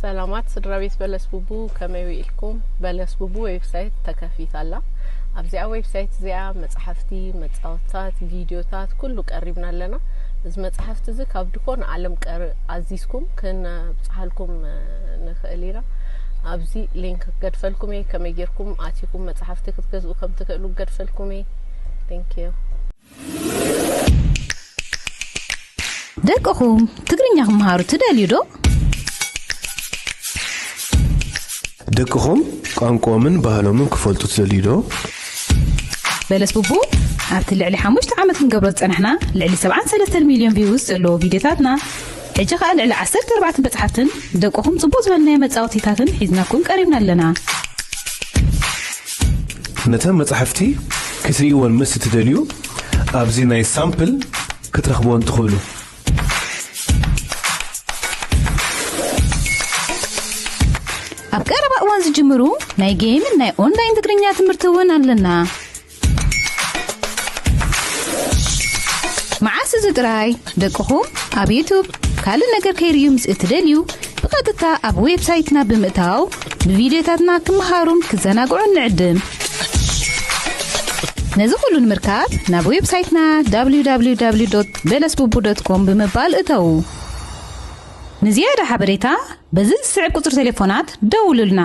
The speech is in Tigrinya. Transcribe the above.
ሰላማት ስድራ ቤት በለስ ቡቡ፣ ከመይ ውዒልኩም? በለስ ቡቡ ዌብሳይት ተከፊታ ኣላ። ኣብዚኣ ዌብሳይት እዚኣ መጽሓፍቲ፣ መጻወትታት፣ ቪድዮታት ኩሉ ቀሪብና ኣለና። እዚ መጽሓፍቲ እዚ ካብ ድኮን ዓለም ቀር ኣዚዝኩም ክነብጽሓልኩም ንኽእል ኢና። ኣብዚ ሊንክ ክገድፈልኩም እየ፣ ከመይ ጌርኩም ኣቲኩም መጽሓፍቲ ክትገዝኡ ከም ትኽእሉ ክገድፈልኩም እየ። Thank you። ደቅኹም ትግርኛ ክመሃሩ ትደልዩ ዶ? ደቅኹም ቋንቋኦምን ባህሎምን ክፈልጡ ትደልዩ ዶ? በለስ ቡቡ ኣብቲ ልዕሊ ሓሙሽተ ዓመት ክንገብሮ ዝጸናሕና ልዕሊ ሰብዓን ሰለስተን ሚልዮን ቪውስ ዘለዎ ቪድዮታትና ሕጂ ከኣ ልዕሊ ዓሰርተ ኣርባዕተ መጽሓፍትን ደቅኹም ጽቡቕ ዝበልናዮ መጻወቲታትን ሒዝናኩም ቀሪብና ኣለና። ነተን መጻሕፍቲ ክትርእይወን ምስ እትደልዩ ኣብዚ ናይ ሳምፕል ክትረኽብወን ትኽእሉ። ኣብ ቀረባ እዋን ዝጅምሩ ናይ ጌምን ናይ ኦንላይን ትግርኛ ትምህርቲ እውን ኣለና። መዓስ እዚ ጥራይ ደቅኹም ኣብ ዩቱብ ካልእ ነገር ከይርእዩ ምስ እትደልዩ ብቐጥታ ኣብ ዌብሳይትና ብምእታው ብቪድዮታትና ክመሃሩን ክዘናግዑን ንዕድም። ነዚ ኩሉ ንምርካብ ናብ ዌብሳይትና www በለስቡቡ com ብምባል እተዉ። ንዝያዳ ሓበሬታ በዚ ዝስዕብ ቁጽሪ ቴሌፎናት ደውሉልና።